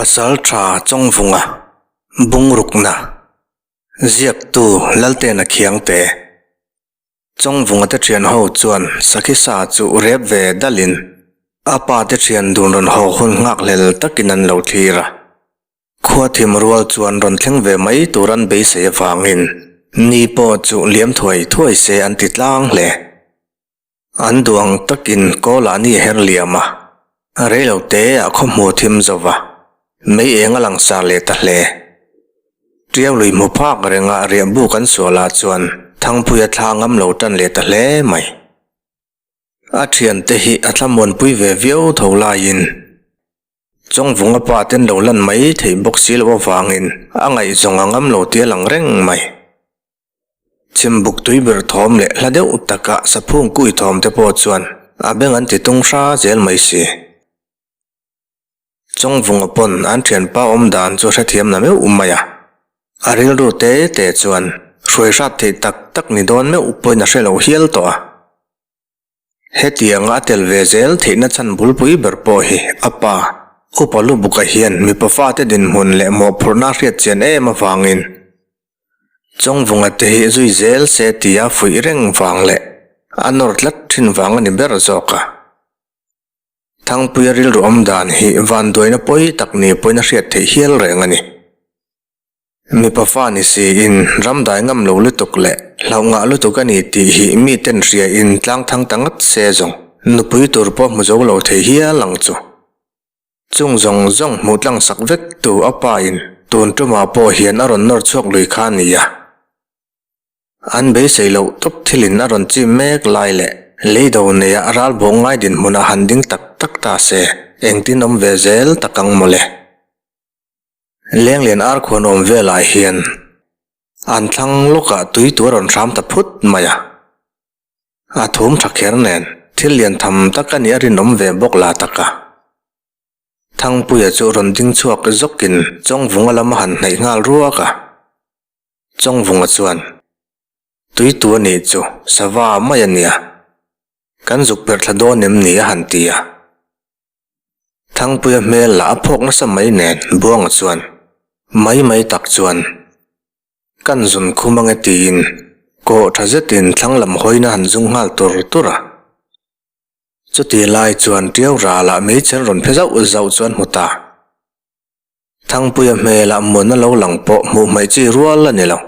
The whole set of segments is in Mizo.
Pasaltha Chawngvunga, Bungrukna, Ziaktu Laltena Khiangte, Chawngvunga te thian ho chuan Sakhi sa chu rep ve dalin a pa te thian dun rawn haw hun nghakhlel takin an lo thlir a. Khua thim rual chuan rawn thleng ve mai tur an beisei avangin ni pawh chu liam thuai thuai se an ti tlang hle. An duh ang takin kawlah ni her liam a, reilo te ah khaw hmu thim zo va, mei eng a langsar leh ta hle. Tiau lui hmu phak renga riah buk an sualah chuan Thangpuia thla ngam lo tan leh ta hle mai. A thiante hi a thlamuanpui ve viau tho laiin Chawngvunga pa ten lo lan mai theih bawk si loh avangin a ngaihzawng a ngam lo tia lang reng mai. Chhimbuk tui ber thawm leh hla deuh taka saphung kui thawm te pawh chuan a beng an ti tung hra zel mai si. Chawngvunga pawn an thianpa awm dan chu hrethiam na meuh mai a. A rilru te te chuan hruai hrat theih tak tak ni dawn meuh pawhin a hre lo hial tawh a. Hetianga a tel ve zel theihna chhan bulpui ber pawh hi a pa, Upa Lubuka hian mipa fate dinhmun leh mawhphurhna a hriat chian em avangin Chawngvunga te hi zui zel se tia fuih reng vang leh a nawr tlat thin vang a ni ber zawk a. Thangpuia rilru awm dan hi vanduaina pawi tak ni pawhin a hriat theih hial reng a ni. Mipa fa ni siin ram dai ngam lo lutuk leh hlauh ngah lutuk a ni tih hi miten hria in tlang thang ta ngat se zawng nupui tur pawh hmu zo lo thei hial ang chu. Chung zawng zawng hmuh tlang sak vek tu a pa in tun tumah pawh hian a rawn nawr chhuak lui kha a ni a. An beisei loh tawp thilin a rawn chim mek lai leh leido neia ral bawh ngai dinhmunah han ding tak tak ta se engtin awm ve zel tak ang mawle. Lenglian ar khuan awm velah hian an thlang lawkah tui tur a rawn hram ta phut mai a. A thum tha kher nen thil lian tham tak a nih a rinawm ve bawk la tak a. Thangpuia chu rawn ding chhuak zawkin Chawngvunga lam a han hnaih nghal ruak a. Chawngvunga chuan, Tui tu a nih chu, sava mai a nia. Kan zuk perh thla dawn em ni a han ti a. Thangpuia hmel lah a phawk nasa mai nen Buanga chuan mai mai tak chuan kan zun khum ange tiin kawh tha zetin thlang lam hawina han zung nghal tur tur a. Chuti lai chuan Tiau ralah meichher rawn phe zauh zauh chuan hmu ta. Thangpuia hmelah muanna lo lang pawh hmuh hmaih chi rual a ni lo.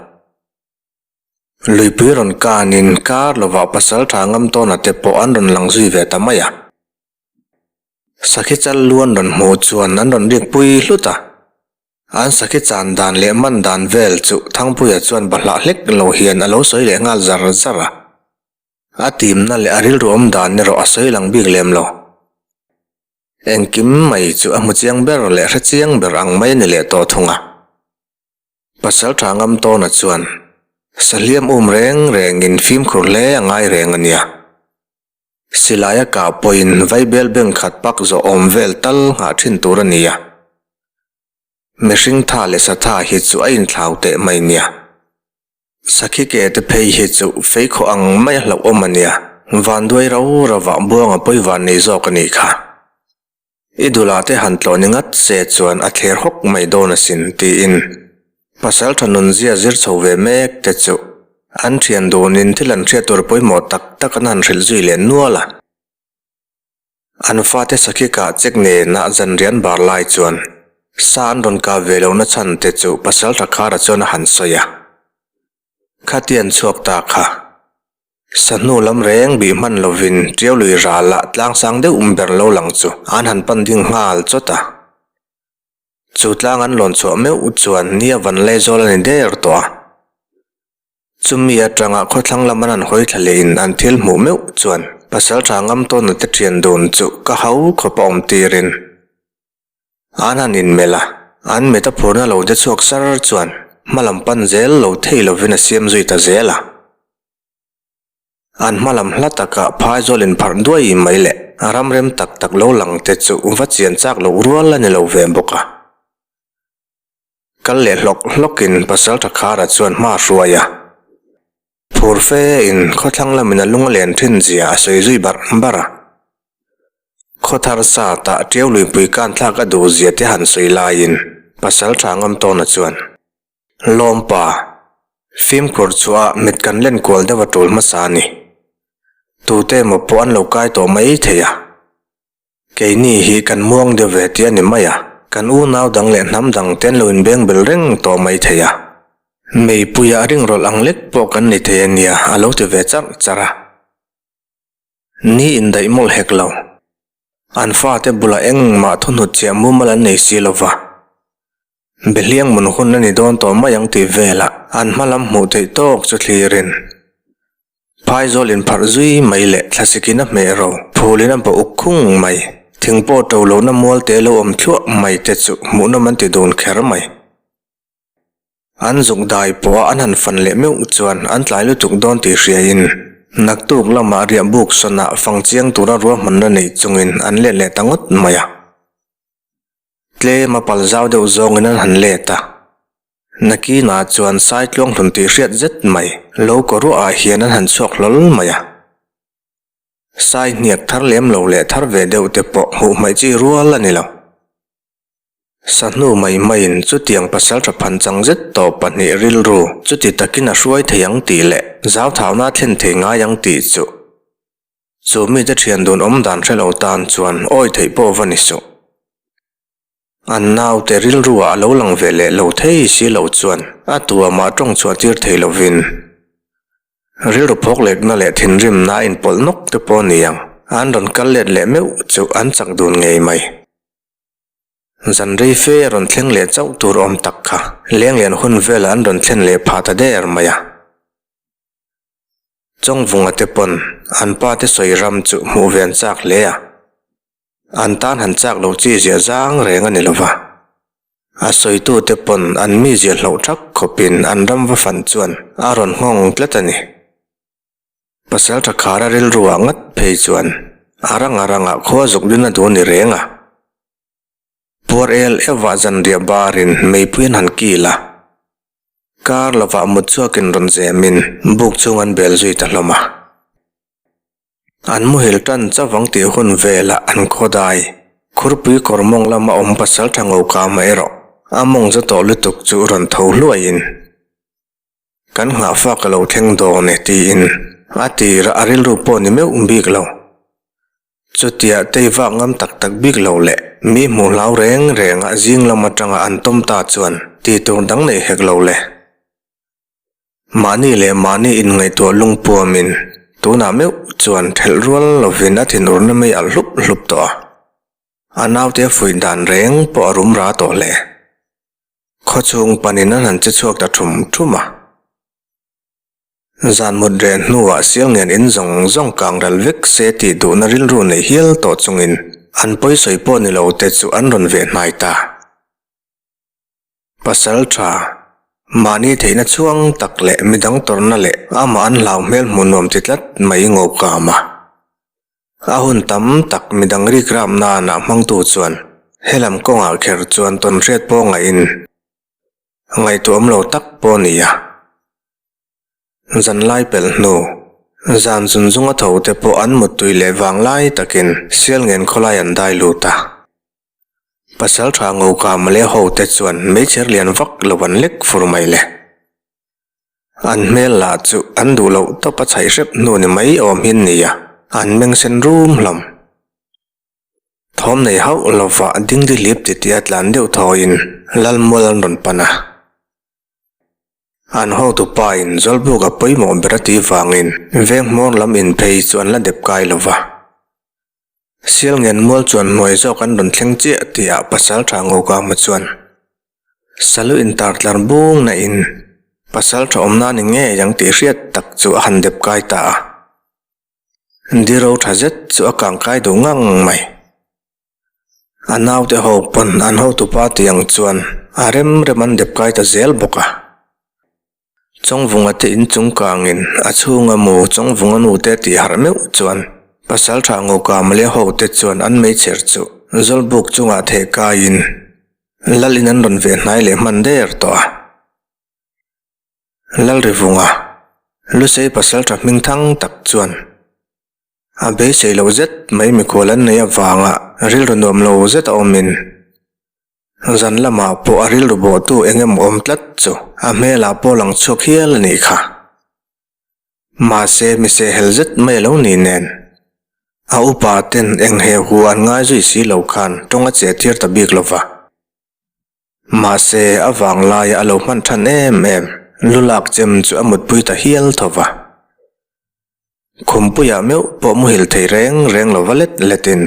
Luipui rawn kanin kar lovah pasal tha ngam tawna te pawh an rawn lang zui ve ta mai a. Sakhi chal lu an rawn hmuh chuan an rawn rik pui hlut a, an sakhi chan dan leh man dan vel chu Thangpuia chuan bahlah hlek lo hian a lo sawi leh nghal zar zar a. A timna leh a rilru awm dan erawh a sawi lang bik lem lo. Engkim mai chu a hmu chiang ber leh hre chiang ber ang mai a ni leh tawh thung a. Pasaltha ngam tawna chuan sahliam um reng rengin fimkhur hle a ngai reng a nia. Silaia kah pawhin vaibel beng khat pak zawh awm vel tal nghah thin tur a ni a. Mihring tha leh satha hi chu a inthlau teh mai nia. Sakhi ke te phei hi chu feikhawh ang mai a hlauhawm a nia. Vanduai rau rauvah buanga pawi van nei zawk a nih kha. I dulah te han tlawh ni ngat se chuan a thler hawk mai dawn asin tiin Pasaltha nunzia zir chho ve mek te chu an thian dunin thil an hriat tur pawimawh tak tak an han hrilh zui leh nual a. An fate sakhi kah chek nena zanrian bar lai chuan sa an rawn kah ve lohna chhan te chu Pasaltha Khara chuan a han sawi a. Khatian chhuak ta kha. Sahnu lam reng bih hman lovin Tiau lui ralah tlangsang deuh ber lo lang chu an han pan ding nghal chawt a. Chu tlang an lawn chhuah meuh chuan nia van lai zawl a ni der tawh a. Chumi atanga khawthlang lam an han hawi thla lehin an thil hmuh meuh chuan Pasaltha ngam tawnna te thian dun chu ka hau khawp a awm tirin an han inmelh a. An mit a phurna lo de chhuak sar chuan hmalam pan zel lo thei lovin a siam zui ta zel a. An hma lam hla takah phaizawl inpharh duai mai leh ram rem tak tak lo lang te chu va chian chak loh rual a ni lo ve bawk a. Kal leh hlawk hlawkin Pasaltha Khara chuan hma a hruai a. Phur fe in khawthlang lamin a lung a len thin zia a sawi zui barh barh a. Khaw thar sa tah ṭiau luipui kan thlak a duh zia te han sawi laiin Pasalṭha Ngamtawna chuan, Lawmpa, fimkhur chhuah mit kan len kual deuh a ṭul hmasa a ni. Tute emaw pawh an lo kai tawh mai thei a. Keini hi kan muang deuh ve tih a ni mai a, kan unau dang leh hnam dang te an lo inbeng bel reng tawh mai thei a. Meipuia ringrawlh ang lek pawh kan ni thei a nia, a lo ti ve charh charh a. Ni indaih mawlh hek lo. An fate bulah engmah thuhnut chiah mumal an nei si lo va. Behliang mun hun a ni dawn tawh mai ang tih velah an hma lam hmuh theih tawk chu thlirin phaizawl inpharh zui mai leh thlasikin a hmeh ro phulin a bawh uk khung mai. Thing pawh to lohna mualte lo awm thluah mai te chu hmuhnawm an ti dun kher mai. An zuk dai pawha an han fan leh meuh chuan an tlai lutuk dawn tih hriain naktuk lamah riah buk sawnah fang chiang tura ruahmanna nei chungin an let leh ta ngawt mai a. Tlem a pal zau deuh zawngin an han let a. Nakinah chuan Saitluang hlun tih hriat zet mai lo kaw ruahah hian an han chhuak hlawl mai a. Sai hniak thar lem lo leh thar ve deuh te pawh hmuh hmaih chi rual a ni lo. Sahnu mai maiin chutiang pasaltha phanchang zet tawh pahnih rilru chuti takin a hruai thei ang tih leh zauthauna a thlen thei ngai ang tih chu Chu mite thian dun awm dan hre lo tan chuan awi theih pawh va ni suh. An naute rilruah a lo lang ve leh lo thei si lo chuan a tuamah tawng chhuah tir thei lovin rilru phawk lekna leh thinrimna a inpawlh nawk te pawh a ni ang. An rawn kal let leh meuh chu an chak dun ngei mai. Zan rei fe a rawn thleng leh chauh tur awm tak kha lenglian hun velah an rawn thlen leh phah ta der mai a. Chawngvunga te pawn an pa te sawi ram chu hmuh ve an chak hle a, an tan han chak lo chi zia zang reng a ni lo va. A sawitu te pawn an mizia hloh thak khawpin an ram va fan chuan a rawn nghawng tlat a ni. Pasaltha Khara rilruah ngat phei chuan a ranga rangah khua zuk din a duh ni reng a. Puar el evah zanriah barin meipui an han kil a. Kar lovah mut chhuakin rawn zemin buk chung an bel zui ta hlawm a. An muhil tan chavang tih hun velah an khawdai. Khurpui kawr mawng lama awm pasal tha ngo kama erawh a mawng za tawh lutuk chu rawn tho hluaiin, Kan nghahfak a lo thleng dawn e tiin a tirah a rilru pawh ni meuh bik lo. Chutia tei vak ngam tak tak bik lo leh mi hmuh hlau reng rengah zing lam atanga an tawm ta chuan tih tur dang nei hek lo le. Mahni leh mahni inngaihtuah lungpuamin tunah meuh chuan thelh rual lovin a thinurna mei alh hlup hlup tawh a. A naute fuih dan reng pawh a rum ra tawh hle. Khawchhung panin an han che chhuak ta thum thum a. Zan mut reh hnuah Sialngen in zawng zawng kang ral vek se tih duhna rilru nei hial tawh chungin an pawisawi pawh ni lo te chu an rawn veh hnai ta. Pasal tha, mahni theihna chhuang tak leh midang tawrhna leh amah an hlau hmel hmuh nuam ti tlat mai ngokam a. A hun tam tak midang rikrap nana hmangtu chuan helam kawngah kher chuan tawnhriat pawh ngaihin ngaihtuahawm lo tak pawh a ni a. Zanlai pelh hnu, zan zun zunga tho te pawh an muttui leh vang lai takin Sialngen khawlai an dai lut a. Pasaltha Ngokama leh ho te chuan meichher lian vak lo an lek fur mai le. An hmel lah chu an duh loh tawp a chhaih hrep hnu ni mai awm hi an ni a, an meng sen rum hlawm. Thawm nei hauh lova dingdi hlip titi a tlan deuh thawiin Lalmual an rawn pan a. An hotu pa in Zawlbuk a pawimawh ber a tih vangin veng hmawr lam in phei chu an la dep kai lo va. Sialngen mual chuan hnuai zawk an rawn thleng chiah tihah Pasaltha Ngokama chuan Salu intar tlar bung na in Pasaltha awmna ni ngei ang tih hriat tak chu a han dep kai ta a. Diro tha zet chu a kang kai duh ngang mai. A naute ho pawn an hotupa tih ang chuan a rem rem an dep kai ta zel bawk a. Chawngvunga te inchung kangin a chhunga mu Chawngvunga nu te tih harh meuh chuan Pasaltha Ngawka Male ho te chuan an meichher chu Zawlbuk chungah theh kaiin Lal in an rawn ve hnai leh hman der tawh a. Lalrivunga, Lusei Pasaltha hmingthang tak chuan A beisei loh zet mai mikhual an nei avanga. rilru nuam lo zet a awmin zan lamah pawh a rilru bawhtu eng emaw awm tlat chu a hmelah pawh lang chhuak hial a nih kha. Mahse mi sehhel zet mai a lo ni nen a upa ten eng he hu an ngai zui si lo khan tawng a cheh tir ta bik lova. Mahse, a vang laia a lo hman than em em, lu lak chem chu a mutpui ta hial tho va. Khumpuiah meuh pawh muhil thei reng reng lo va let letin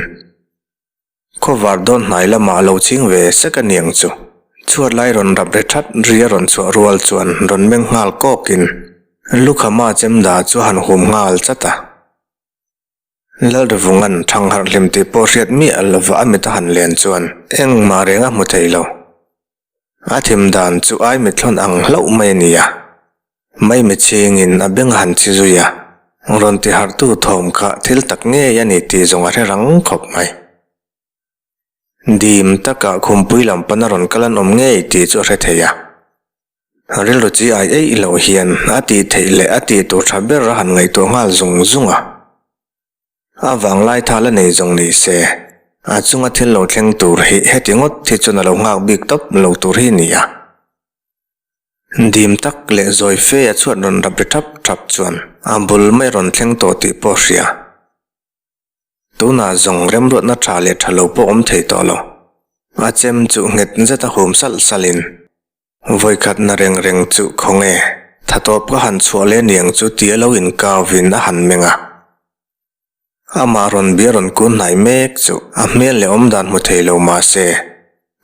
khawvar dawn hnai lamah a lo ching ve sek a niang chu. Chhuat lai rawn rap ri that ri a rawn chhuah rual chuan rawn meng nghal kawkin lukhama chem dah chu a han hum nghal chat a. Lalrivunga'n thangharh hlim tih pawh hriat miah lova a mit a han len chuan engmah reng a hmu thei lo. A thim dan chu ai mithlawn ang hlauh mai a ni a. Maimi chhingin a beng a han chhi zui a, rawn ti harhtu thawm kha thil tak ngei a ni tih zawng a hre rang khawp mai. Dim takah khumpui lam pan a rawn kal an awm ngei tih chu a hre thei a. Rilru chi ai eih loh hian a tih theih leh a tih tur tha ber a han ngaihtuah nghal zung zung a. A vanglai thal a nei zawng ni se, a chunga thil lo thleng tur hi heti ngawt hi chuan a lo nghak bik tawp lo tur hi ni a. Dim tak leh zawi fe a chhuat rawn rap ri thap thap chuan a bul mai rawn thleng tawh tih pawh hria. Tunah zawng remruatna tha leh tha lo pawh awm thei tawh lo. A chem chu nghet zet a hum salh salhin vawikhatna reng reng chu khawnge tha tawp ka han chhuah leh niang chu tia lo inkauvin a han meng a. Amah rawn bia rawn kun hnai mek chu a hmel leh awmdan hmu thei lo mahse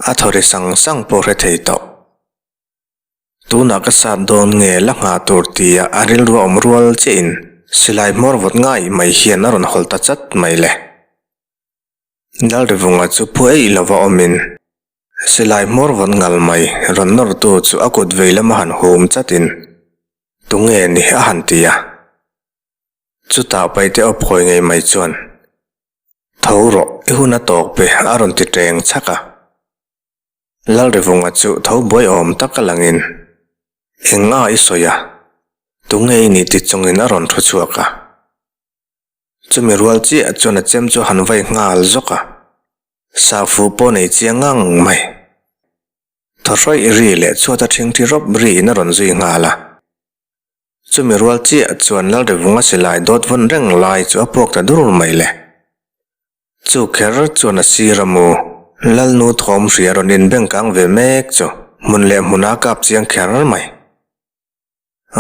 a thaw ri sang sang pawh hre thei tawh. Tunah ka sat dawn nge la nghah tur tia a rilru a awm rual chiahin silai hmawr vawt ngai mai hian a rawn hawlh ta chat mai le. Lalrivunga chu phu eih lova awmin silai hmawr vawt ngal mai rawn nawrtu chu a kut vei lama han hum chatin tunge ni a han ti a. Chutah paite aw phawi ngei mai chuan Tho rawh i hun a tawk pe a rawn ti teng chhak a. Lalrivunga chu tho buai awm tak a langin, Eng nga i sawi a? Tunge i nih ti chungin a rawn thu chhuak a. Chumi rual chiah chuan a chem chu a han vai nghal zawk a, Safu pawh nei chiang ngang mai. Thaw hrawih ri leh chhuat a thingthi rawp riin a rawn zui nghal a. Chumi rual chiah chuan Lalrivunga silai dawt vawn reng lai chu a puak ta dur mai le. Chu kher chuan a sir a mu. Lalnu thawm hria rawn inbengkang ve mek chu hmun leh hmuna kap chiang kher mai.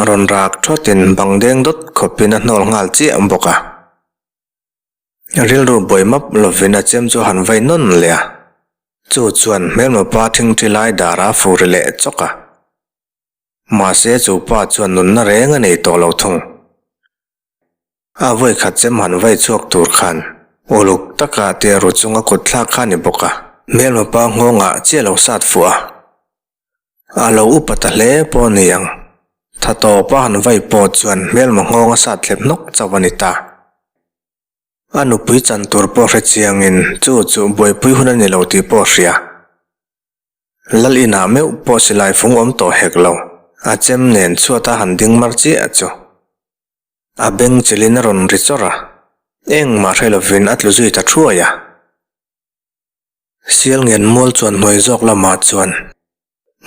Rawn rak thawtin bang deng dawt khawpin a hnawl nghal chiah bawk a. Rilru buai map lovin a chem chu a han vai nawn leh a. Chu chuan hmelma pa thingthi lai darah a fur ri leh chawk a. Mahse chu pa chuan nunna reng a nei tawh lo thung. A vawi khat chem han vai chhuak tur khan uluk taka tia ru chunga kut thlak kha ni bawk a, hmelma pa nghawngah chiah lo sat fuh a. A lo upa ta hle pawh a ni ang. Tha tawpa han vai pawh chuan hmelma nghawng a sat thlep hnawk chauh a ni ta. A nupui chan tur pawh hre chiangin chu chu buaipui hun a ni lo tih pawh a hria. Lal inah meuh pawh silai fung awm tawh hek lo, a chem nen chhuata han ding mar chiah chu. A beng chilhin a rawn ri chawrh a, engmah hre lovin a tlu zui ta thuai a. Sial ngen mual chuan hnuai zawk lamah chuan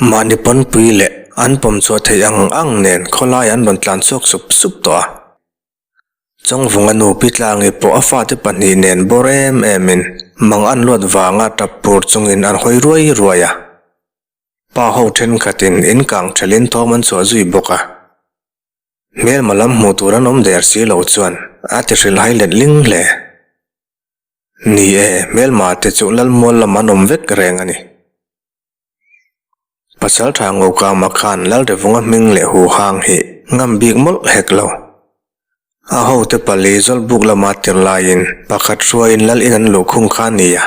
mahni pawnpui leh an pawm chhuah theih ang ang nen khawlai an rawn tlan chhuak sup sup tawh a. Chawngvunga nu Pi Tlangi pawh a fate pahnih nen bawr em emin mang an luat vanga tap pur chungin an hawi ruai ruai a. Pa ho thenkhatin in kang thelin thawm an chhuah zui bawk a. Hmelma lam hmuh tur an awm der si lo chuan a ti hrilh hai let ling hle. Ni e, hmelma te chu Lalmual lam an awm vek reng a ni. Pasal tha Ngokama khan Lalrevunga hming leh huhang hi ngam bik mawlh hek lo. A hote pali Zawlbuk lama tir laiin pakhat hruaiin Lal in an luhkhung kha a ni a.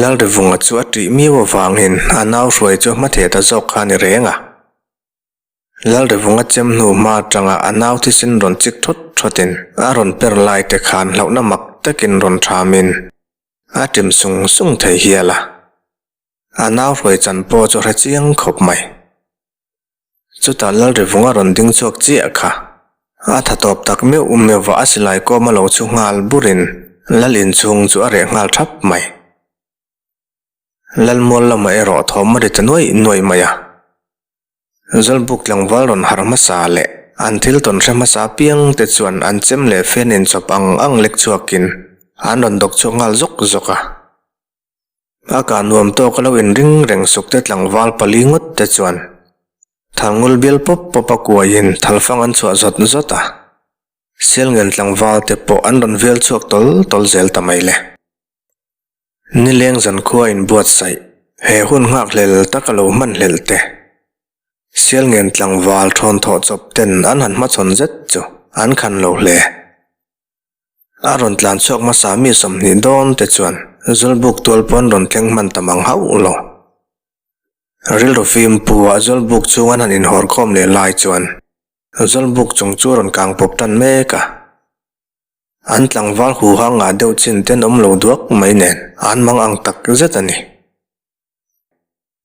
Lalrevunga chu a ṭih miau avangin a nau hruai chu a hmatheh ta zawk kha a ni reng a. Lalrevunga chem hnu hma atanga a nau thisen rawn chik thawt thawtin a rawn per lai te khan hlauhna mak takin rawn thamin a ṭim sung sung thei hial a. A nau hruai chan pawh chu a hre chiang khawp mai. Chutah Lalrevunga rawn ding chhuak chiah kha a tha tawp tak meuh meuh va a silai kawm a lo chhu nghal burin Lal inchhung chu a reh nghal thap mai. Lalmual lamah erawh thawm a ri ta nuaih nuaih mai a. Zawlbuk tlangval rawn harh hmasa leh an thil tawn hre hmasa apiang te chuan an chem leh fen inchawp ang ang lek chhuakin an rawn dawk chhuak nghal zawk zawk a. A kah nuam tawk a lo inring reng suk te tlangval pali ngawt te chuan Thalngul bial pawp pawp a kuaiin thalfang an chhuah zawt zawt a. Sialngen tlangval te pawh an rawn vel chhuak tawl tawl zel ta mai le. Nileng zankhua inbuatsaih, he hun nghakhlel tak a lo hmanhlel te. Sialngen tlangval thawn thawh chawp ten an han hmachhawn zet chu an khan lo hle. A rawn tlan chhuak hmasa mi 20 dawn te chuan Zawlbuk tual pawh an rawn thleng hman ta mang hauh lo. Rilru fim pu ah Zawlbuk chhung an han inhawr khawm leh lai chuan Zawlbuk chung chu a rawn kang pawp tan mek a. An tlangval huha ngah deuh chin ten awm lo duak mai nen an mang ang tak zet a ni.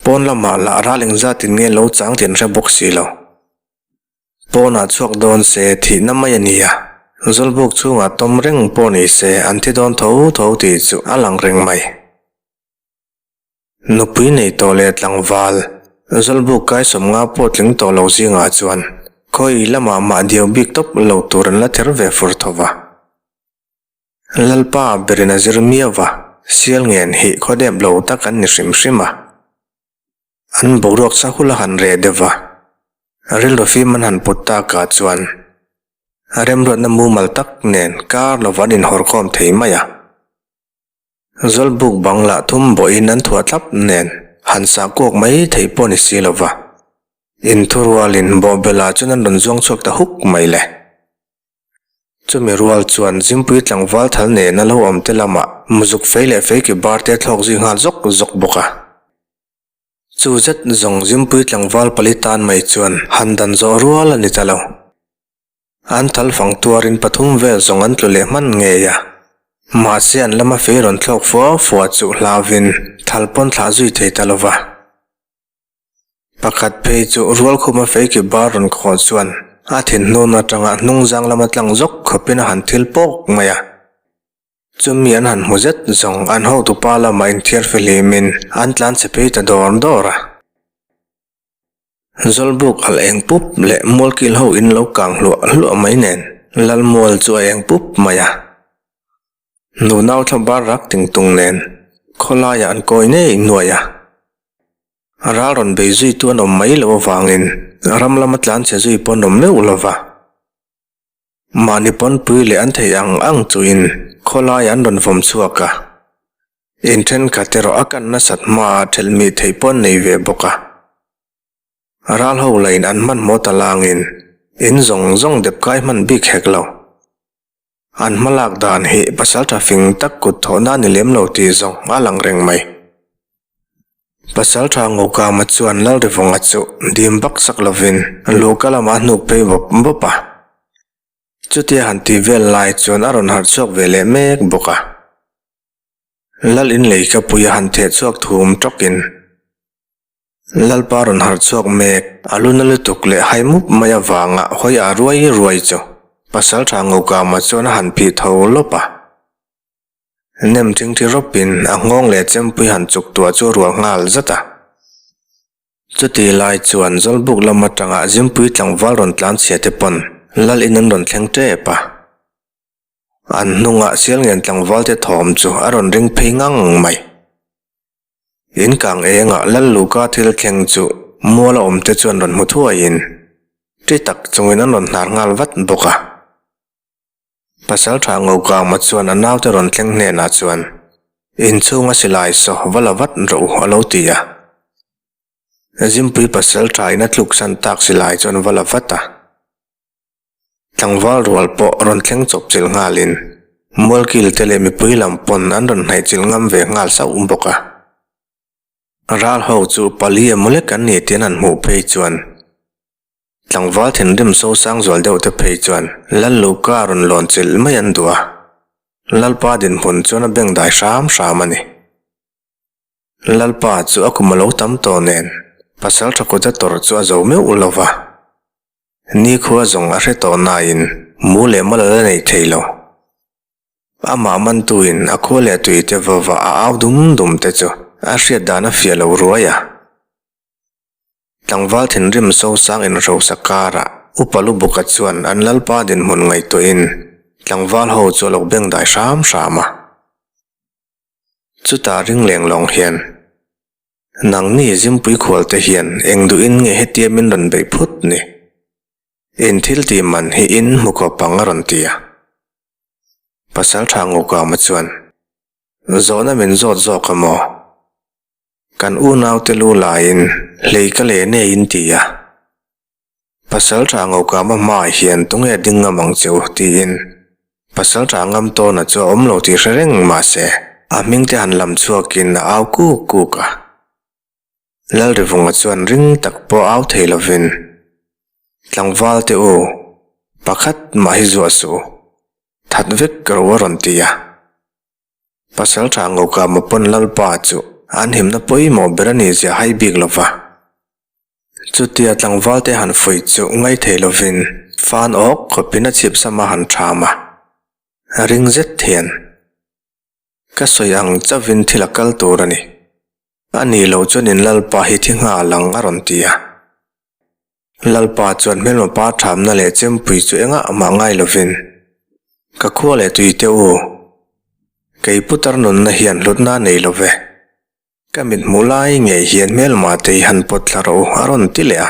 Pawn lamah lah ral engzat in nge lo chang tih an hre bawk si lo. Pawnah chhuak dawn se thihna mai a ni a, Zawlbuk chhungah tawm reng pawh ni se an thi dawn tho tho tih chu a lang reng mai. Nupui nei tawh leh tlangval, Zawlbuk kai 50 pawh tling tawh lo zingah chuan khawi lamah mah diau bik tawp lo tur an la ther ve fur tho va. Lalpa berin a zir miau va, sial ngen hi khaw dep lo tak an ni hrim hrim a. An boruak sahul a han reh deuh va, rilru fim an han put takah chuan remruatna mumal tak nen kar lova an inhawrkhawm thei mai a. Zawlbuk bang lah thum bawhin an thuah thlap nen han sah kuak mai theih pawh ni si lova. Inthurualin bawhbel-ah chuan an rawn zuang chhuak ta huk mai le. Chumi rual chuan Zimpui tlangval thal nena lo awm te lamah muzuk fei leh fei ki bar te a thlawk zui nghal zawk zawk bawk a. Chu zet zawng Zimpui tlangval pali tan mai chuan han dan zawh rual a ni ta lo. An thal fang tuarin pathum vel zawng an tlu leh hman ngei a. Mahse an lama fei rawn thlawk fua fua chu hlauvin thal pawn thlah zui thei ta lo va. Pakhat phei chu rualkhuma fei ki bar rawn khawh chuan a thin hnun atanga hnungzang lama tlang zawk khawpin a han thil pawk mai a. Chumi an han hmu zet zawng an hotupa lamah inthiar fihlimin an tlan chhe phei ta dawr dawr a. Zawlbuk alh eng pup leh mualkil ho in lo kang hluah hluah mai nen Lalmual chu a eng pup mai a. Nunau thla bar rak ting tung nen khawlaiah an kawi ngei nuai a. Ral rawn bei zui tu an awm mai loh avangin ram lama tlan chhe zui pawh an awm meuh lo va. Mahni pawnpui leh an theih ang ang chuin khawlaiah an rawn vawm chhuak a. In thenkhat erawh a kan nasat hmaah thelhmih theih pawh an nei ve bawk a. Ral ho lain an hmanhmawh ta langin in zawng zawng dep kai hman bik hek lo. An hmalak dan hi pasaltha fing tak kut thawhna a ni lem lo tih zawng a lang reng mai. Pasaltha Ngokama chuan Lalrivawnga chu dim bak sak lovin luhka lamah a hnuk phei bawp bawp a. Chutia han tih vel lai chuan a rawn harh chhuak ve leh mek bawk a. Lal in lei ka pui a han theh chhuak thum tawkin Lalpa rawn harh chhuak mek a lu na lutuk leh hai mup mai avanga hawi a ruai ruai chu Pasaltha Ngokama chuan a han phih tho lawp a. Nem thingthi rawpin a nghawng leh chempui han chuk tuah chu a rual nghal zat a. Chuti lai chuan Zawlbuk lam atanga Zimpui tlangval rawn tlan chhia te pawn Lal in an rawn thleng tep a. An hnungah Sialngen tlangval te thawm chu a rawn ring phei ngang mai. In kang engah Lal Luka thil thleng chu mual a awm te chuan rawn hmu thuaiin ṭi tak chungin an rawn hnar nghal vat bawk a. Pasalṭha Ngokama chuan a naute rawn thleng hnenah chuan, Inchhunga silai saw va la vat rawh u, a lo ti a. Zimpui pasalṭha in a tluksan tak silai chuan va la vat a. Tlangval rual pawh rawn thleng chawp chilh nghalin Mualkil te leh mipui lam pawn an rawn hnaih chilh ngam ve nghal sauh bawk a. Ral ho chu pali emaw lek an ni tih an han hmuh phei chuan Tlangval thinrim sosang zual deuh te phei chuan Lal Luka rawn lawn chilh mai an duh a, Lalpa dinhmun chuan a beng dai hram hram a ni. Lalpa chu a kum a lo tam tawh nen pasal tha kut a tawrh chu a zo meuh lo va, nikhua zawng a hre tawh nain mu leh mal a la nei thei lo. Amah mantuin a khua leh tui te vava a au dum dum te chu a hriat dan a fiah lo ruai a. Tlangval thinrim sosang inhrosa karah Upa Lubuka chuan an lalpa dinhmun ngaihtuahin tlangval ho chu a lo bengdai hram hram a. Chutah ring leng lawng hian, Nangni Zimpui khualte hian eng duhin nge hetia min rawn beih phut ni? In thil tih man hi in hmu khawp ang a rawn ti a. Pasal tha Ngukama chuan, Zawhna min zawt zawk a maw? Kan unaute lu laiin hlei ka leh nei in ti a. Pasal tha Ngukama hmaah hian tunge ding ngam ang che u tiin Pasal tha ngam tawna chu a awm lo tih hre reng mahse a hming te han lam chhuakin a au kuk kuk a. Lalrivunga chuan ring tak pawh au thei lovin, Tlangval te u, pakhat mah hi zuah suh u, that vek ka ro a rawn ti a. Pasal tha Ngokama pawn Lalpa chu an himna pawimawh ber a nih zia hai bik lo va. Chutia tlangval te han fuih chu ngai thei lovin fan awk khawpin a chhip sam a han ṭham a, ring zet hian, Ka sawi ang chauhin thil a kal tur a ni. A nih loh chuan in Lalpa hi thi nghal ang a rawn ti a. Lalpa chuan hmelma pa thamna leh chempui chu engah mah ngai lovin, Ka khua leh tui te u, kei putar nunna hian hlutna a nei lo ve. Ka mit hmuh lai ngei hian hmelma te hi han pawt thla rawh u a rawn ti leh a.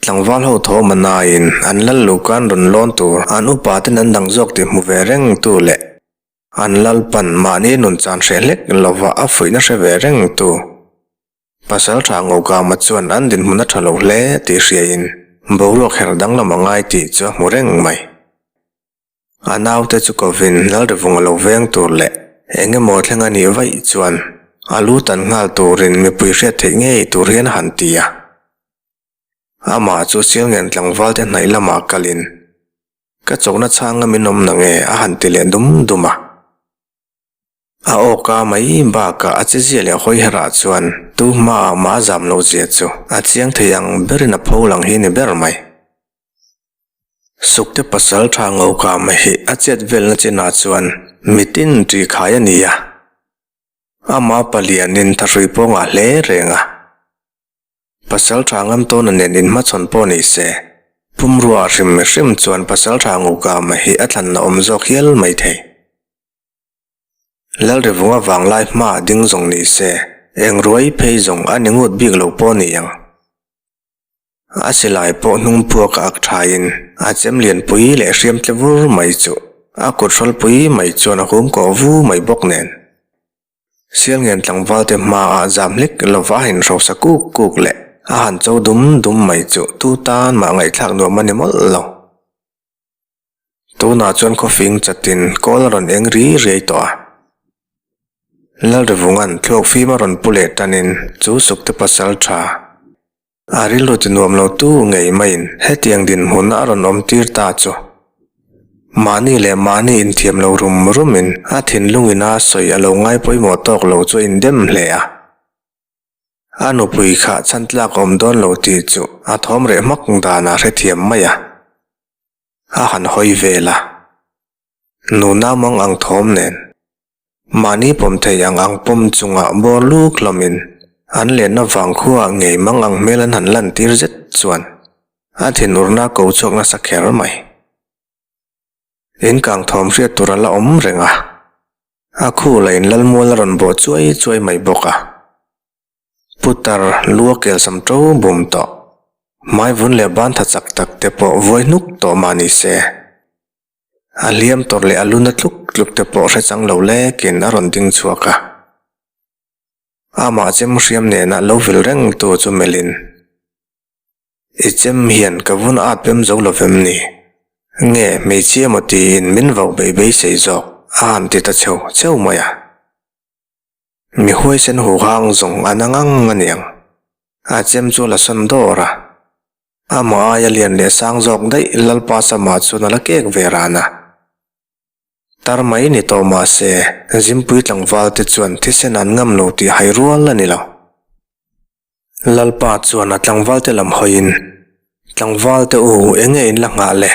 Tlangval ho thawm a naiin an lal luhkan rawn lawn tur an upa ten an dang zawk tih hmu ve reng tu leh An lalpan mahni nun chan hreh hlek lova a fuihna hre ve reng tu. Pasal tha Ngokama chuan an dinhmun a tha lo hle tih hriain boruak her danglam a ngai tih chu a hmu reng mai. A naute chu kovin Lalrivung a lo veng tur leh eng emaw thleng a nih vaih chuan a lu tan nghal turin mipui hriat theih ngei tur hian a han ti a. Amah chu Sialngen tlangvalte hnaih lamah kalin Ka chawkna chhanga min awm na nge a han ti leh dum dum a. A awka mai bakah a chezia leh hawi herah chuan tu hmaah mah a zam lo zia chu a chiang thei ang berin a pho lang hi ni ber mai. Sukte pasal tha ngokam hi a chet velna chinah chuan mitin ṭi khai a ni a. Ama palianin thahrui pawngah hle reng a. Pasal tha ngam tawna nen inhmachhawn pawh ni se, pumrua hrim hrim chuan pasal tha Ngukama hi a thlanna awm zawk hial mai thei. Lalrivunga vanglai hma ding zawng ni se, eng ruai phei zawng a ni ngut bik lo pawh ni ang. A silai pawh hnung puak a ak thain a chem lianpui leh hriam tle vur mai chu a kut hrawlpui mai chuan a hum kawh vu mai bawk nen. Sialngen tlangvalte hmaah zam hlek lova a inhrosa kuk kuk leh a han cho dum dum mai chu tu tan mah ngaihthlak nuam a ni mawlh lo. Tunah chuan khawfing chatin kawl a rawn eng ri riai tawh a. Lalrivunga'n thluak fim a rawn pu leh tanin chu sukte pasal tha A rilru ti nuam lo tu ngei maiin hetiang dinhmun a rawn awm tir ta chu. Mahni leh mahni inthiam lo rum rumin a thinlungin a sawi a lo ngai pawimawh tawk lo chu a indem hle a. A nupui kha chhan tlak awm dawn lo tih chu a thawm reh hmak danah hrethiam mai a. A han hawi vel a. Nuna mang ang thawm nen. Mahni pawm thei ang ang pawm chungah bawr luk hlawmin an lenna vangkhua ngei mang ang hmel an han lantir zet chuan a thinurna ko chhuak nasa kher mai. In kang thawm hriat tur a la awm reng a, a khu la in lalmual a rawn bawh chuai chuai mai bawk a. Putar lu a kelsam to bum tawh, hmai vun leh ban tha chak tak te pawh vuai hnuk tawh mah ni se. A hliam tawrh leh a luna tluk tluk te pawh hre chang lo lekin a rawn ding chhuak a. Amah chem hriam nena lo vil reng tu chu melhin, I chem hian ka vun at pem zo lo vem ni? Nge hmeichhia maw tiin min vauh bei beisei zawk a han ti ta cheu cheu mai a. Mi huaisen huhang zawng a na ngang a niang. A chem chu a la sawn dawr a. Amah aia lian leh sang zawk daih Lalpa Sama chuan a la kek ve ran a. Tar mai ni tawh mah se, Zimpui tlangval te chuan thisen an ngam lo tih hai rual a ni lo. Lalpa chuan a tlangval te lam hawiin, Tlangval te u, enge in la nghah le?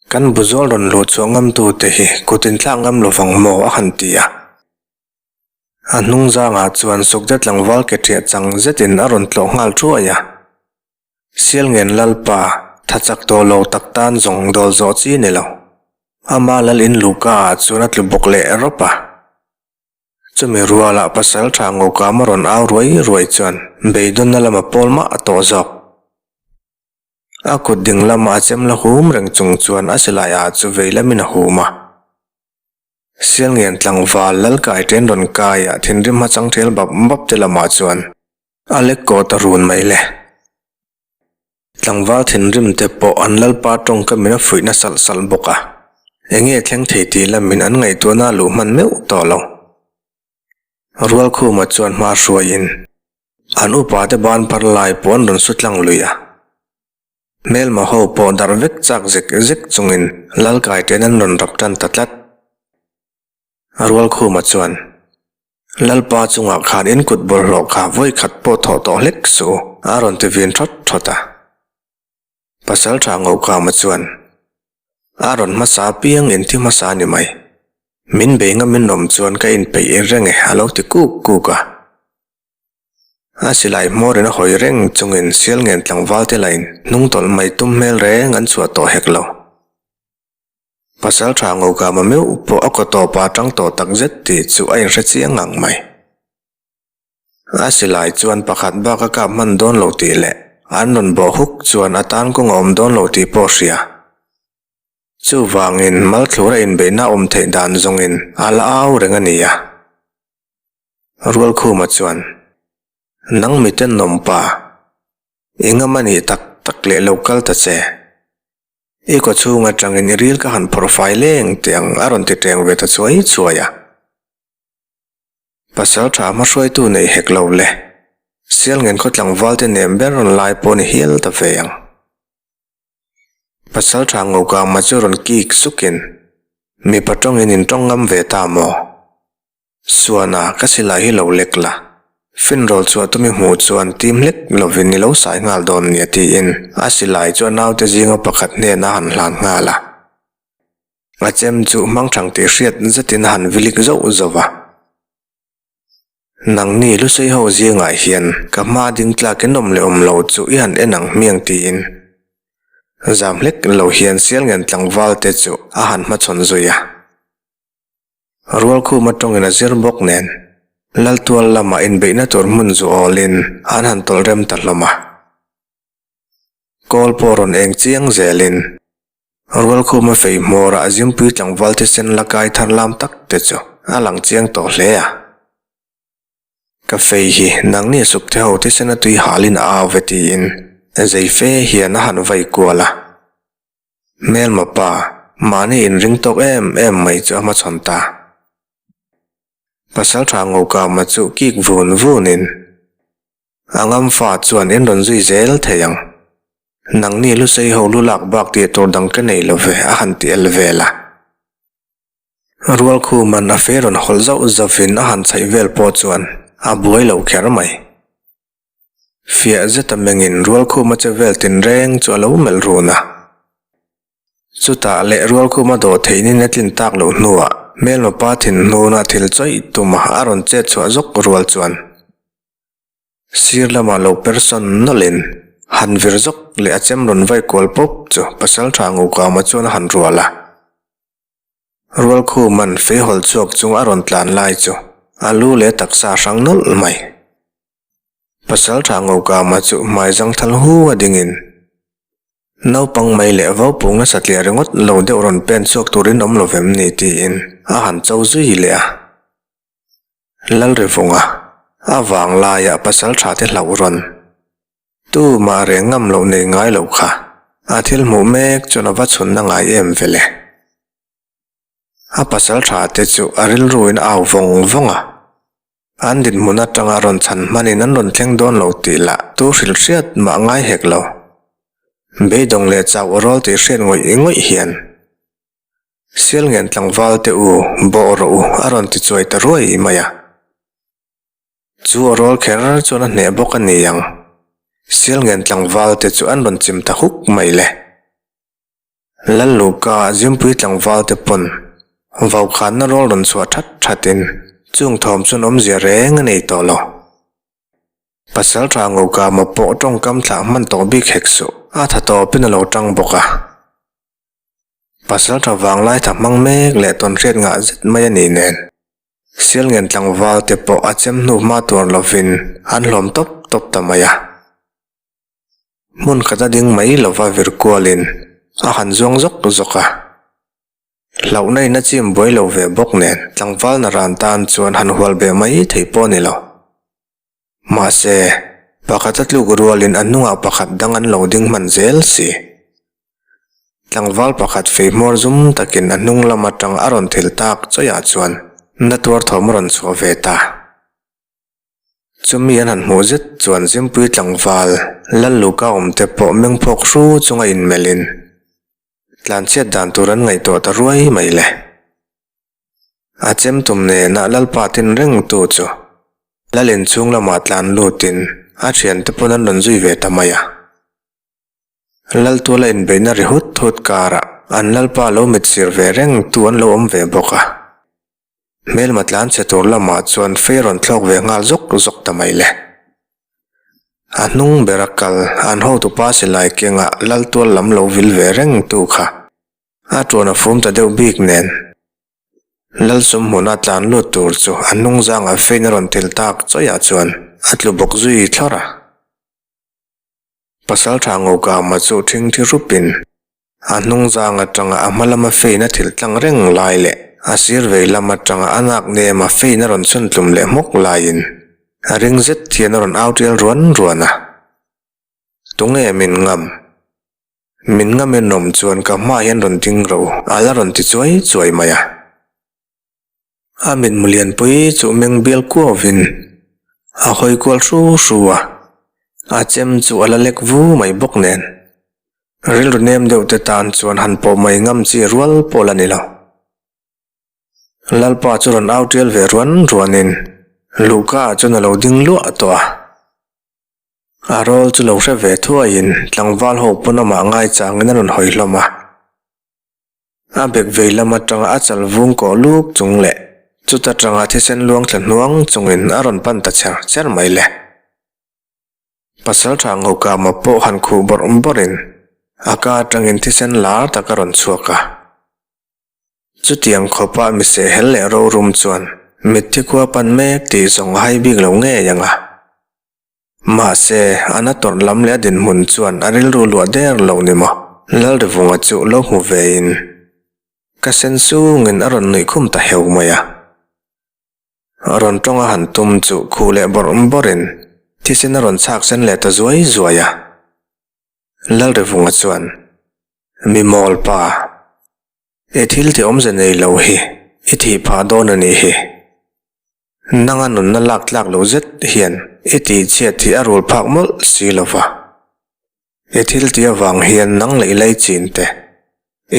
Kan buzawl rawn luh chhuah ngamtute hi kut inthlak ngam lovang maw a han ti a. A hnung zangah chuan Sukte tlangval ke ṭhiah chang zetin a rawn tlawh nghal thuai a. Sialngen Lalpa, tha chak tawh lo tak tan zawng dawl zawh chi ni lo. Ama lal in luhka ah chuan a tlu bawk leh rawp a. Chumi rualah pasal tha ngawkam a rawn au ruai ruai chuan beidawnna lama pawl mah a tawh zawk. A kut ding lama a chem la hum reng chung chuan a silai ah chu vei lamin a hum a. Sialngen tlangval Lalkai ṭen rawn kai a thinrim hmachang ṭhel bap bap te lamah chuan a lek kawt a run mai le. Tlangval thinrim te pawh an Lalpa tawngkamin a fuihna salh salh bawk a, enge thleng thei tih lamin an ngaihtuahna a luh hman meuh tawh lo. Rualkhuma chuan hma hruaiin an upa te ban phar lai pawh an rawn su tlang lui a. Hmelma ho pawh darh vek chak zek zek chungin Lalkai ten an rawn rap tan ta tlat. Rualkhuma chuan, Lalpa chungah khan in kut bawlhhlawh kha vawi khat pawh thawh tawh hlek suh u, a rawn ti vin thawt thawt a. Pasalṭha Ngauhkama chuan, A rawn hmasa apiang in thi hmasa a ni mai. Min bei ngam in awm chuan ka inpeih reng e, a lo ti kuk kuk a. A silai hmawrin a hawi reng chungin Sialngen tlangval te lain hnung tawlh mai tum hmel reng an chhuah tawh hek lo. Pasalṭha Ngokama meuh pawh a kaw tawpa tang tawh tak zet tih chu a inhre chiang ngang mai. A silai chuan pakhat bak a kap hman dawn lo tih leh an rawn bawh huk chuan a tan kawng a awm dawn lo tih pawh hria. Chuvangin malthlura inbeihna awm theih dan zawngin a la au reng a ni a. Rualkhuma chuan, Nang miten nawmpa, i ngam a nih tak tak leh lo kal ta che. I kaw chhung atangin i ril ka han phawrh fai leng teh ang a rawn ti teng ve ta chuai chuai a. Pasal tha hmahruaitu nei hek lo le. Sialngen khaw tlangval te nem ber rawn lai pawh ni hial ta ve ang. Pasal tha Ngokama chu rawn kik sukin, Mipa tawngin in tawng ngam ve ta maw? Suana, ka silai hi lo lek la. Finrawl chhuah tumi hmuh chuan tim hlek lovin i lo sai nghal dawn nia tiin a silai chu a naute zinga pakhat hnenah a han hlan nghal a. A chem chu hmangthang tih hriat zetin a han vilik zauh zauh va. Nangni lusei ho zingah hian ka hma ding tlakin awm leh awm lo chu i han en ang hmiang tiin zam hlek lo hian Sialngen tlangval te chu a han hmachhawn zui a. Rualkhuma tawngin a zir bawk nen, Laltual lamah inbeihna tur hmun zu awlin an han tawlh rem ta hlawm a. Kawl pawh rawn eng chiang zelin, Rualkhuma fei hmawrah Zimpui tlangval thisen la kai thar lam tak te chu a lang chiang tawh hle a. Ka fei hi nangni sukte ho thisen a tui halin a au ve tiin zei fe hian a han vai kual a. Hmelma pa, mahni inring tawk em em mai chu a hmachhawn ta. Pasalṭha Ngokama chu kik vun vunin, A ngam fa chuan in rawn zui zel thei ang. Nangni lusei ho lu lak bak tih tur dang ka nei lo ve a han ti el vel a. Rualkhuman a fe rawn hawlh zauh zauhin a han chhaih vel pawh chuan a buai lo kher mai. Fiah zeta mengin Rualkhuma che vel tinreng chu a lo melh run a. Chutah leh Rualkhuma dawh theihnin a tlin tak loh hnuah hmelma pa thinhnuna thil chawih tuma a rawn chet chhuah zawk rual chuan sir lamah lo persawn nawlhin han vir zawk leh a chem rawn vai kual pawp chu Pasalṭha Ngukama chuan a han rual a. Rualkhuman feihawl chhuak chung a rawn tlan lai chu a lu leh taksa hrang nawlh mai. Pasalṭha Ngokama chu hmai zangthal hu a dingin naupang mai leh vaupung nasa tliah ringawt lo deuh rawn pen chhuak turin awm lo vem ni tiin a han cho zui leh a. Lalrivunga, a vanglaiah pasalṭha te hlauh rawn. Tu mah reng ngam loh nei ngai lo kha a thil hmuh mek chuan a va chhunna ngai em vele. A pasalṭha te chu a rilruin a au vawng vawng a. An dinhmun atanga rawn chhan hmanin an rawn thleng dawn lo tih lah tu hrilh hriat mah ngai hek lo. Beidawng leh chauh aw rawl tih hriat ngawih ngawih hian Sialngen tlangval te u bawh rawh u a rawn ti chuai ta ruai mai a. Chu aw rawl kher chuan a hneh bawk a ni ang. Sialngen tlangval te chu an rawn chim ta huk mai le. Lalluka Zimpui tlangval te pawn vaukhanna rawl rawn chhuah that thatin chung thawm chuan awmzia reng a nei tawh lo. Pasaltha Ngokama pawh tawngkam thlah hman tawh bik hek suh, a tha tawpin a lo tang bawk a. Pasaltha vanglai tha hmang mek leh tawnhriat ngah zet mai a nih nen, Sialngen tlangval te pawh a chem hnu hma tuar lovin an hlawm tawp tawp ta mai a. Hmun khat a ding mai lova vir kualin a han zuang zawk zawk a. Hlauhna in a chim buai lo ve bawk nen tlangval naran tan chuan han hual beh mai thei pawh a ni lo. Mahse, pakhat a tluk rualin a hnungah pakhat dang an lo ding hman zel si. Tlangval pakhat fei hmawr zum takin a hnung lam atang a rawn thil tak chawihah chuan na tuar thawm a rawn chhuah ve ta. Chumi an han hmuh zet chuan Zimpui tlangval Lalluka awmte pawh mengphawk hru chunga inmelhin tlanchhiat dan tur an ngaihtuah ta ruai mai le. A chem tum nena Lalpa tin reng tu chu Lal inchhung lamah tlan lutin a thiante pawn an rawn zui ve ta mai a. Laltuala inbeihna ri hut hut karah an Lalpa lo mit sir ve reng tu an lo awm ve bawk a. Hmelma tlan chhe tur lamah chuan fei rawn thlawk ve nghal zawk zawk ta mai le. A hnung bera kal an hotupa silai kengah Laltual lam lo vil ve reng tu kha a tuan a fum ta deuh bik nen. Lalsum hmuna tlan lut tur chu a hnung zangah fein a rawn til tak chawihah chuan a tlu bawk zui thlawrh a. Pasalṭha Ngokama chu ṭhingṭhi rupin a hnungzang aṭanga a hma lama fein a thil tlang reng lai leh a sir vei lam aṭanga a nak nema fein a rawn chhun tlum leh hmawk laiin a ring zet hian a rawn au ṭial ruan ruan a. Tunge min ngam? Min ngam en awm chuan ka hmaah hian rawn ding ro a la rawn ti chuai chuai mai a. A mitmu lianpui chu meng bial kuauvin a hawi kual hru hru a, a chem chu a la lek vu mai bawk nen. Rilru nem deuh te tan chuan han pawh mai ngam chi rual pawh la ni lo. Lalpa chu rawn au tial ve ruan ruanin Luhka ah chuan a lo ding luah tawh a. A rawl chu lo hre ve thuaiin tlangval ho pawn amah ngaichangin a rawn hawi hlawm a. A bek vei lam atanga a chal vung kawh luk chung leh chuta tanga thisen luang thla hnuang chungin a rawn pan ta cher cher mai le. Pasaltha Ngokama pawh han khuh bawrh bawrhin a ka atangin thisen lar tak a rawn chhuak a. Chutiang khawpa mise hel leh rorum chuan mitthi khua pan mek tih zawng a hai bik lo ngei ang a. Mahse, a na tawrh lam leh a dinhmun chuan a rilru luah der lo ni maw? Lalrivunga chu lo hmu vein ka sen sungin a rawn nuih khum ta heu mai a. Rawn tawng a han tum chu khuh leh bawrh bawrhin thisen a rawn chhak sen leh ta zuai zuai a. Lalrivunga chuan, Mi mawl pa, i thil ti awmze nei lo hi i thih phah dawn a nih hi. Nanga nunna lak tlak lo zet hian i tihchhiat hi a rul phak mawlh si lo va. I thil tih avang hian nang leh i laichin te,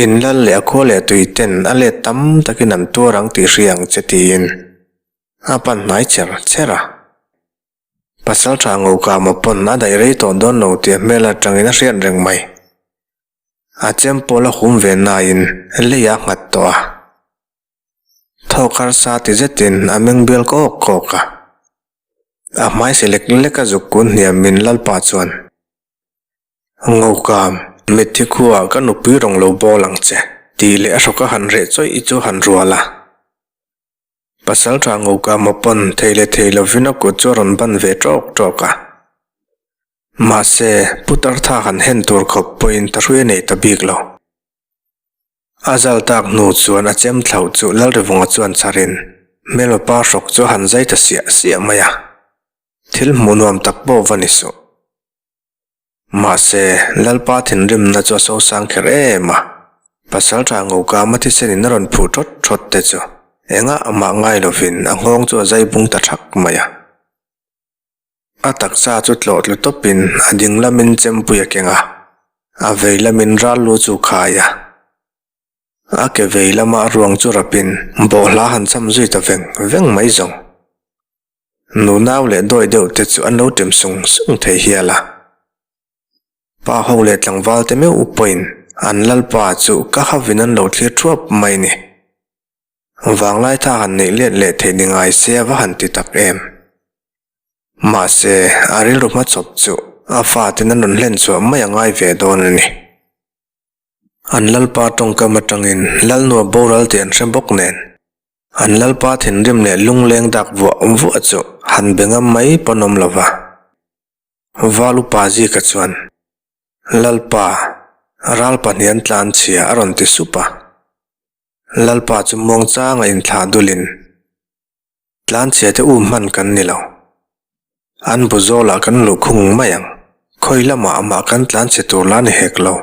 in lal leh a khua leh tui ten a let tam takin an tuar ang tih hria ang che tiin a pan hnai cher cher a. Pasaltha Ngokama pawn a daih rei tawh dawn lo tih a hmel atangin a hriat reng mai. A chem pawl a hum ve nain lei a nghat tawh a. Thawk harsa ti zetin a meng bial kawk kawk a. A hmai si lek lek a zuk kun hniamin Lalpa chuan, Ngokam, mitthi khuaah ka nupui rawn lo bawl ang che, tih leh a hrawk a han reh chawih chu han rual a. Pasalṭha Ngokama pawn thei leh thei lovin a kut chu a rawn ban ve ṭawk ṭawk a. Mahse, putar tha han hen tur khawp pawhin thahrui a nei ta bik lo. A zal tak hnu chuan a chem thlauh chu Lalrivunga chuan chharin hmelma pa hrawk chu a han zai ta siah siah mai a, thil hmuh nuam tak pawh va ni suh. Mahse, Lalpa thinrimna chu a sosang kher em a, Pasalṭha Ngokama thisenin a rawn phuh ṭhawt ṭhawt te chu engah amah ngai lovin a nghawng chu a zai bung ta ṭhak mai a. A taksa chu tlawh tlu tawpin a ding lamin chempui a keng a, a vei lamin ral lu chu khai a. A ke vei lama a ruang chu rapin bawhhla han cham zui ta veng veng mai zawng. Nunau leh dawi deuh te chu an lo ṭem sung sung thei hial a. Pa ho leh tlangval te meuh pawhin. an Lalpa chu ka havin an lo thlir thuap mai ni. Vanglai tha han neih let leh theih ni ngai se a va han ti tak em. Mahse, a rilru hmachawp chu a faten an rawn hlen chhuah mai a ngai ve dawn a ni. An Lalpa tawngkam atangin Lalnua boral tih an hre bawk nen, an Lalpa thinrim leh lungleng dak vuah vuah chu han be ngam mai pawn awm lo va. Val upa Zika chuan, Lalpa, ral pahnih an tlanchhia a rawn ti sup a. Lalpa chu muangchanga inthlah dulin, Tlanchhia te um hman kan ni lo. An bu zawlah kan luh khung mai ang. Khawi lamah amah kan tlanchhe tur la ni hek lo.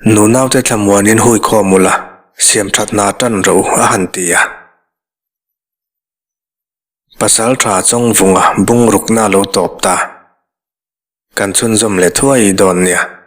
Nunaute thlamuanin hui khawm ula, siam that hna tan rawh u a han ti a. Pasal tha Chawngvunga bungrukna lo tawp ta. Kan chhunzawm leh thuai dawn nia.